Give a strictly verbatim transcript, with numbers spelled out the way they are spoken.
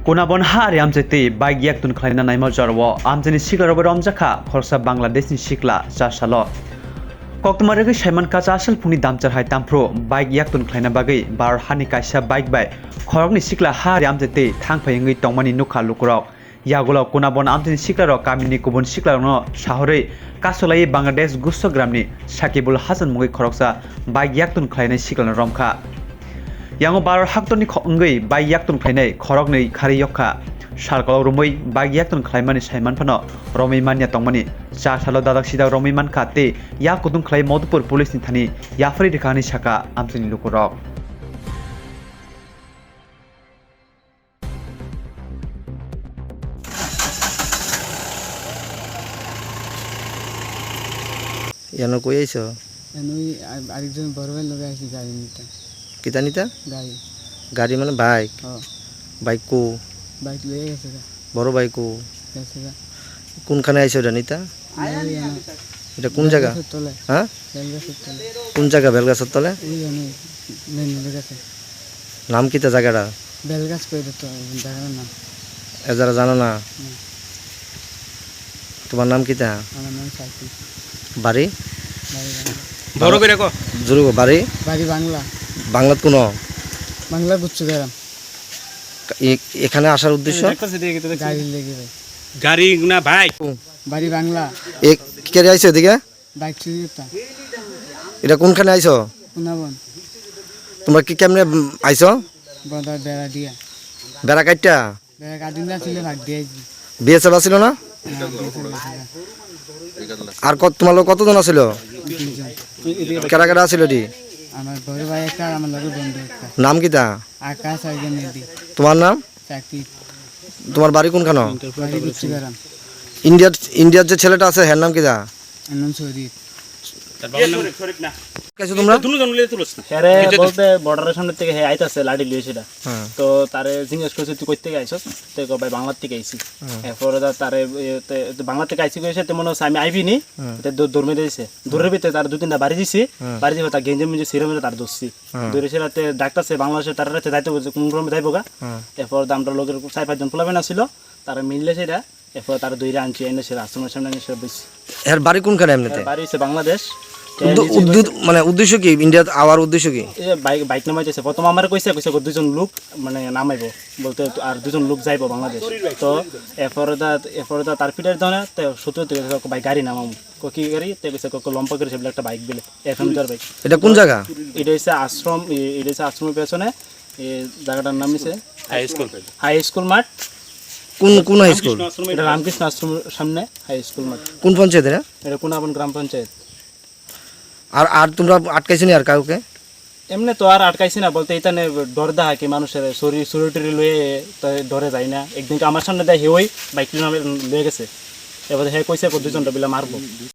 Kunabon ha ari amchaitwi bike yaktun khlaina naima jorao amchaini siklarokbai romjakha khoroksa Bangladeshni sikla chasalo. Koktwma rwgwi saimankha chasal phungni damchar hai tamphru bike yaktun khlaina bagwi Bharat hani kaisa bike bai khoroknwi sikla ha ari amchaitwi thangphai wngwi tongmani nukha lukurok. Yagulo Kunabon amchaini siklarok kamini kubun siklarokno sahorwi kasolaiwi Bangladesh Gusto gramni Sakibul Hasan mungwi khoroksa bike yaktun khlainai siklano romkha. Yango Bharat haktorni kho-, wngwi bike yaktun khlainai khoroknwi kharwi yokkha. Sal kolok romwi bike yaktun khlaimani saiman phano romwi manya tongmani. Chasalo dadak sidak romwi mankha tei yak kutung khlai Madhupur police ni thani yaphari rwkha hinwi sakha amchaini lukurok. Yano koi aiso? Yanwi ar-, arikjon boro bai loge aisi gari nita. Kita nita? Gari. Gari mane bike? Oh. Bike ko? Bike loge gese ga. Boro bike ko? Gese ga. Kunkhani aiso da nita? Gari yana. Eta kun jaga? Belgasor tole. Ha? Belgasor tole. Kun jaga Belgasor tole? Ui yanwi, main road gese. Nam kita jagara? Belgas koi de to, jagara nam. Ejara jano na? Hmm. Tomar nam kita? Amar nam Sakti. Bari? Bari Bangla. Boro kore ko? Juru ko, bari? Bari Bangla. Banglat kuno? Bangla Guchugaram. Ka-, e-, এখানে আসার উদ্দেশ্য? Gari legi bhai. Gari na bhai. Bari Bangla. এ, কে রে আইছো এদিকে? Bike চুরি করতাম। এটা কোনখানে আইছো? পুনাবন। তোমরা কি কেমনে, উম, আইছো? বদা বেড়া দিয়া। বেড়া কাটটা? বেড়া কাটিন না ছিল, ভাগ দিয়ে আইছি। বিএসএফ আসিল না? হ্যাঁ, বিএসএফ আসিল। আর কত, তোমার লোক কতজন আসিল? তিনজন। কেডা কেডা আসিল এটি? আমার বড় ভাই একটা আর আমার লগে বন্ধু একটা। নাম কিতা? আকাশ আর ইয়ে মেহেদি। তোমার নাম? সাকিব। তোমার বাড়ি কোনখানে? বাড়ি গুচ্ছিগ্রাম। ইন্ডিয়ার, ইন্ডিয়ার যে ছেলেটা আছে, এর নাম কিতা? এর নাম শরীফ। কাছে তোমরা? দুজন মিলে তুলছ না। হ্যাঁ রে, বলতে বর্ডারের সামনে থেকে হে আইতাছে লাঠি লিয়ে সেটা। হ্যাঁ। তো তারে জিজ্ঞেস করছে, "তুই কই থেকে আইছস?" তো কয়, "ভাই, বাংলার থেকে আইছি।" হ্যাঁ। এরপরে দা তারে, এ, তে, তো বাংলা থেকে আইছি কইছে, তো মনে হচ্ছে আমি আইবিনি। হ্যাঁ। তো দৌ-, দৌড় মেরে দিছে। দৌড়ের ভিতরে তার দুই তিনটা বাড়ি দিছি। হ্যাঁ। বাড়ি দিয়ে তার গেঞ্জি মেঞ্জি ছিঁড়ে মেরে তার ধরছি। হ্যাঁ। ধরে সেটা তে ডাকতেছে বাংলাদেশে, তারা রাতে যাইতে বলছে, কোন রকমে যাইবো গা? হ্যাঁ। এরপর দা আমরা লোকের চার পাঁচজন পোলাপেন আসছিল, তারা মিললে সেটা এরপর তার দুইরা আনছি, এনে সে আশ্রমের সামনে এনে সে বসছি। এর বাড়ি কোনখানে এমনিতে? এর বাড়ি হচ্ছে বাংলাদেশ। উদ্দ-, এর নিচে উদ্দ-, মানে উদ্দেশ্য কি? ইন্ডিয়াত আওয়ার উদ্দেশ্য কি? এ বাইক, বাইক নামাইতেছে। প্রথম আমারে কইছে, কইছে, "দুইজন লোক মানে নামাইবো।" বলতে আর দুজন লোক যাইবো বাংলাদেশ। তো এরপরে দা, এরপরে দা তার পিঠের ধরে তে সত্তর থেকে ভাই গাড়ি নামাম। কো কি গাড়ি? তে কইছে, কো, কো লম্বা করে সেগুলো একটা বাইক দিলে। এফএম দেওয়ার বাইক। এটা কোন জায়গা? এটা হচ্ছে আশ্রম, এ-, এটা হচ্ছে আশ্রমের পেছনে। এই জায়গাটার নাম হচ্ছে হাই স্কুল। হাই স্কুল মাঠ। কোন, কোন হাই স্কুল? রামকৃষ্ণ আশ্রম, এটা রামকৃষ্ণ আশ্রমের সামনে হাই স্কুল মাঠ। কোন পঞ্চায়েত এটা? এটা কোনাবন গ্রাম পঞ্চায়েত। আর, আর তোমরা আটকাইছো নি আর কাউকে? এমনি তো আর আটকাইছি না, বলতে এখানে ডর দা কি মানুষের শরীর, শরীর টরীর লয়ে তো ডরে যাই না। একদিনকে আমার সামনে দেয় হেওই বাইক নামে লয়ে গেছে। এবার হে কইছে, "দুইজনটা বিলা মারবো।"